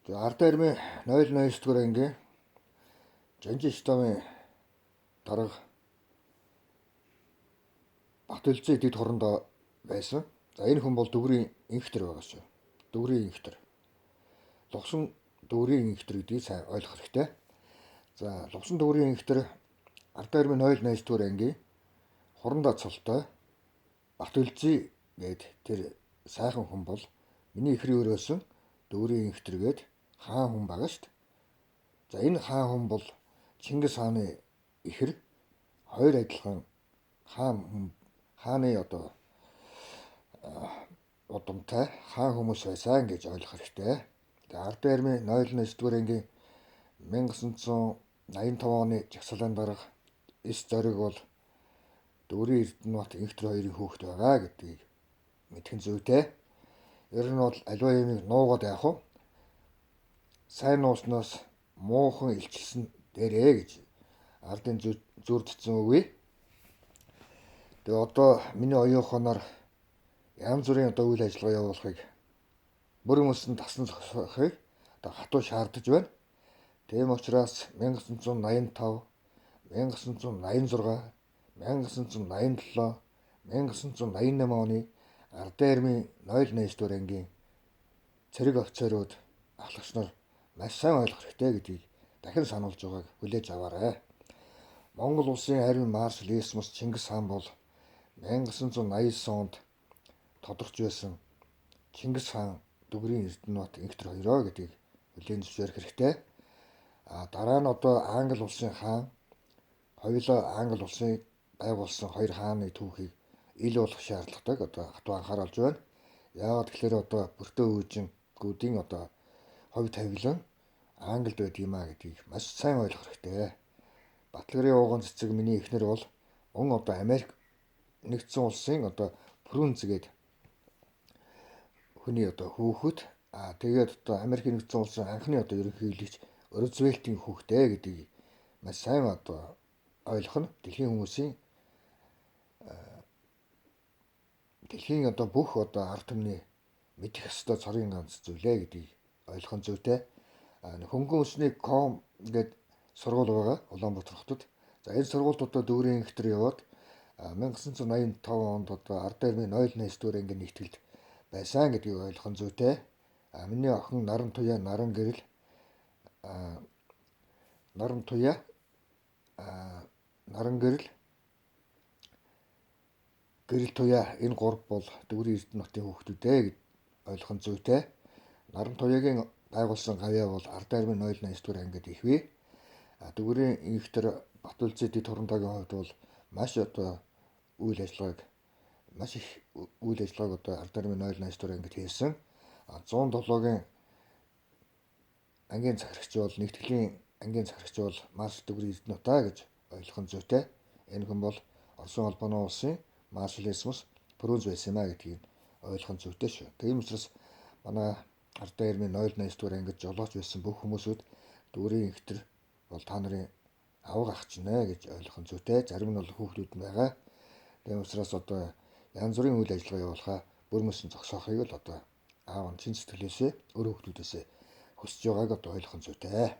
За Ардын армийн 089 дугаар ангийн Жанжин штабын дарга Батөлзий дэд хорондоо байсан. За энэ хүн бол Дүгрийн инхтэр байгаа шүү. Дүгрийн инхтэр. Лувсан Дүгрийн инхтэр гэдгийг сайн ойлгох хэрэгтэй. За Лувсан Дүгрийн инхтэр Ардын армийн 089 дугаар ангийн хурандаа цолтой Батөлзий гээд тэр сайхан хүн бол миний ихрийн өрөөсөн Дүгрийн инхтэр гээд хаан хүн байгаа шүү дээ. За энэ хаан хүн бол Чингис хааны ихэр хоёр адилхан хаан хааны одоо удамтай хаан хүмүүс байсан гэж ойлгох хэрэгтэй. Тэгээ Ардын армийн 089 дугаар ангийн 1985 оны жагсаалын дарга эс зориг бол Дүгрийн Эрдэнэбат Инхтэр хоёрын хүүхэд байгаа гэдгийг мэдэх нь зүйтэй. Ер нь бол аливаа юмыг нуугаад яах вэ? Сайн нууснаас муухан илчилсэн дээрээ гэж ардын зүрдсэн үгүй. Тэгээ одоо миний оюун ухаанаар янз бүрийн одоо үйл ажиллагаа явуулахыг бүр мөсөн тасан зогсоохыг одоо хатуу шаардаж байна. Тийм учраас 1985, 1986, 1987, 1988 оны Ардын армийн 089 дугаар ангийн цэрэг офицерууд, ахлагч нар маш сайн ойлгох хэрэгтэй гэдгийг дахин сануулж байгааг хүлээж аваарай. Монгол улсын армийн маршал Эсмус Чингис хаан бол 1989 онд тодорч байсан Чингис хаан Дүгрийн Эрдэнэбат Инхтэр хоёроо гэдгийг хүлээн зөвшөөрөх хэрэгтэй. А дараа нь одоо Англи улсын хаан хоёулаа Англи улсын байгуулсан хоёр хааны түүхийг ил болох шаардлагатайг одоо хатуу анхааруулж байна. Яагаад гэхээр одоо Бөртөө хөгжингүүдийн одоо хувь тавилан Англид байдаг юм а гэдгийг маш сайн ойлгох хэрэгтэй. Батлагарын ууган цэцэг миний эхнэр бол мөн одоо Америк нэгдсэн улсын одоо Фрунзе гээд хүний одоо хүүхэд, а тэгээд одоо Америк нэгдсэн улсын анхны одоо ерөнхийлөгч Рузвельтийн хүүхдээ гэдгийг маш сайн одоо ойлгох нь дэлхийн хүмүүсийн дэлхийн одоо бүх одоо ард түмний мэдэх ёстой цорын ганц зүйлээ гэдгийг ойлгох нь зүйтэй. Хөнгөн өсний ком гээд сургууль байгаа Улаанбаатар хотод. За энэ сургуульд одоо Дүгрийн инхтэр яваад 1985 онд одоо Ардын армийн 089 дугаар ангийн нэгтгэлд байсан гэдгийг ойлгох нь зүйтэй. Миний охин Наран Туяа, Наран Гэрэл, Наран Туяа, Наран Гэрэл, Гэрэл Туяа энэ гурав бол Дүгрийн Эрдэнэтийн хүүхдүүд ээ гэж ойлгох нь зүйтэй. Наран Туяагийн байгуулсан гавьяа бол Ардын армийн 089 дугаар ангид ихвэ. Дүгрийн инхтэр Батөлзий дэд хурандаагийн хувьд бол маш одоо үйл ажиллагааг маш их үйл ажиллагааг одоо Ардын армийн 089 дугаар ангид хийсэн. 107-гийн ангийн захирагч бол нэгтгэлийн ангийн захирагч бол маршал Дүгрийн Эрдэнэтаа гэж ойлгох нь зүйтэй. Энэ хүн бол Оросын холбооны улсын маршал Эсмус Фрунзе байсан юм а гэдгийг ойлгох нь зүйтэй шүү. Тийм учраас манай Ардын армийн 089 дугаар ангид жолооч байсан бүх хүмүүсүүд Дүгрийн инхтэр бол та нарын авга ах чинь гэж ойлгох нь зүйтэй. Зарим нь бол хүүхдүүд нь байгаа. Тийм учраас одоо янз бүрийн үйл ажиллагаа явуулахаа бүр мөсөн зогсоохыг л одоо аав нь чин сэтгэлээсээ өөр хүүхдүүдээсээ хүсэж байгааг одоо ойлгох нь зүйтэй.